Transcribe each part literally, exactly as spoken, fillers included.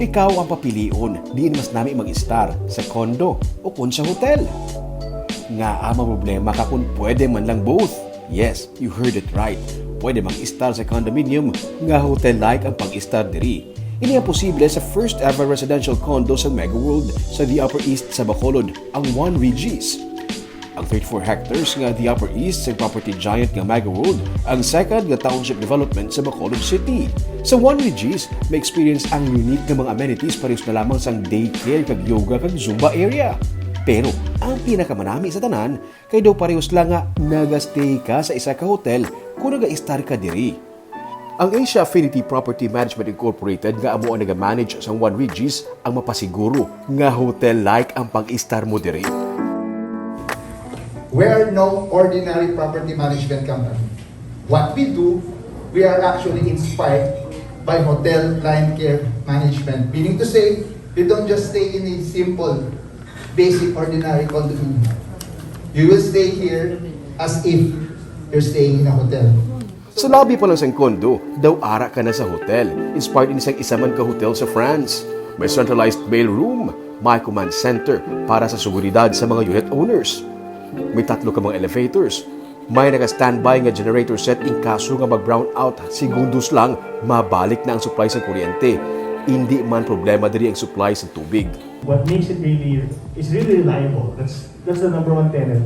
Ikaw ang papilion, diin mas nami mag-estar, sa condo o kon sa hotel. Ngaa maproblema ka kon pwede man lang both? Yes, you heard it right. Pwede mag-estar sa condominium nga hotel-like ang pag-estar diri. Ini ang posible sa first ever residential condo sa Mega World sa The Upper East sa Bacolod, ang One Regis. Ang thirty-four hectares nga The Upper East sa property giant nga Mega World, ang second nga township development sa Bacolod City. Sa One Regis, may experience ang unique nga mga amenities parehas na lamang sang daycare kag yoga kag Zumba area. Pero ang pinakamanami sa tanan kay daw parehas lang nga nagastay ka sa isa ka hotel kung naga-estar ka diri. Ang Asia Affinity Property Management Incorporated nga amo ang nagamanage sang One Regis ang mapasiguro nga hotel-like ang pag-estar mo diri. We are no ordinary property management company. What we do, we are actually inspired by hotel line care management. Meaning to say, you don't just stay in a simple, basic, ordinary condominium. You will stay here as if you're staying in a hotel. Sa lobby pa lang sang condo, daw ara ka na sa hotel, inspired ini sang isa man ka hotel sa France. May centralized mail room, may command center para sa seguridad sa mga unit owners. May tatlo ka mga elevators. May naka-standby nga generator set in kaso nga mag-brown out, segundos lang, mabalik na ang supply sa kuryente. Hindi man problema diri ang supply sa tubig. What makes it really, it's really reliable. That's that's the number one tenet.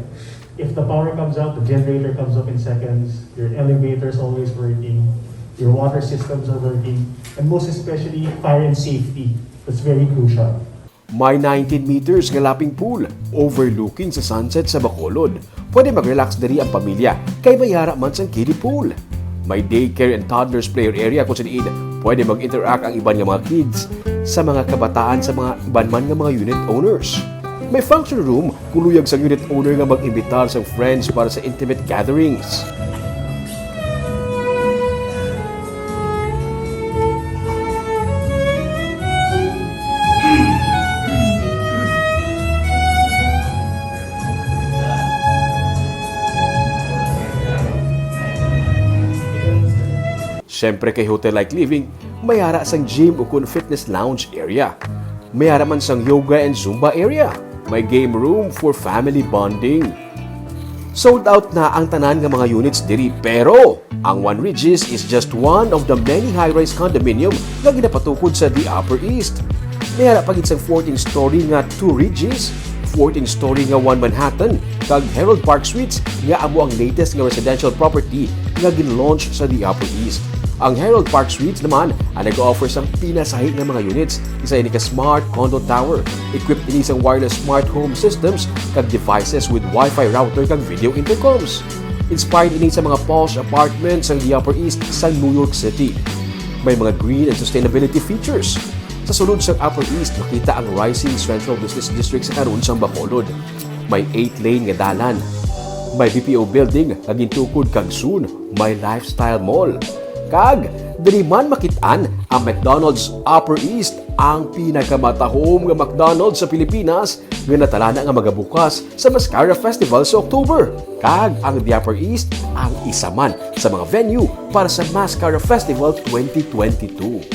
If the power comes out, the generator comes up in seconds. Your elevator's always working. Your water systems are working. And most especially, fire and safety. That's very crucial. May nineteen meters nga lapping pool overlooking sa sunset sa Bacolod. Pwede mag-relax diri ang pamilya kay may ara man sang kiddie pool. May daycare and toddlers player area kung saan pwede mag-interact ang iban nga mga kids sa mga kabataan sa mga iban man nga mga unit owners. May function room kung luyag sang unit owner nga mag-imbitar sang friends para sa intimate gatherings. Siyempre kay hotel-like living, may ara sang gym o kun fitness lounge area. May ara man sang yoga and Zumba area. May game room for family bonding. Sold out na ang tanan nga mga units diri, pero ang One Regis is just one of the many high-rise condominium nga ginapatukod sa The Upper East. May ara pa gid sang fourteen story nga Two Regis, fourteen story nga One Manhattan, kag Herald Park Suites nga amo ang latest nga residential property nga gin-launch sa The Upper East. Ang Herald Park Suites naman ang nag-offer sang pinasahi nga mga units, isa ini ka smart condo tower. Equipped ini sang wireless smart home systems kag devices with Wi-Fi router kag video intercoms. Inspired ini sa mga posh apartments sa The Upper East sa New York City. May mga green and sustainability features. Sa sulod sang Upper East, makita ang rising Central Business District sa karon sang Bacolod. May eight-lane nga dalan. May B P O building nga gintukod kag soon may lifestyle mall. Kag diri man makit-an ang McDonald's Upper East, ang pinakamatahom nga McDonald's sa Pilipinas nga natalana nga magabukas sa Mascara Festival sa October. Kag ang The Upper East ang isa man sa mga venue para sa Mascara Festival twenty twenty-two.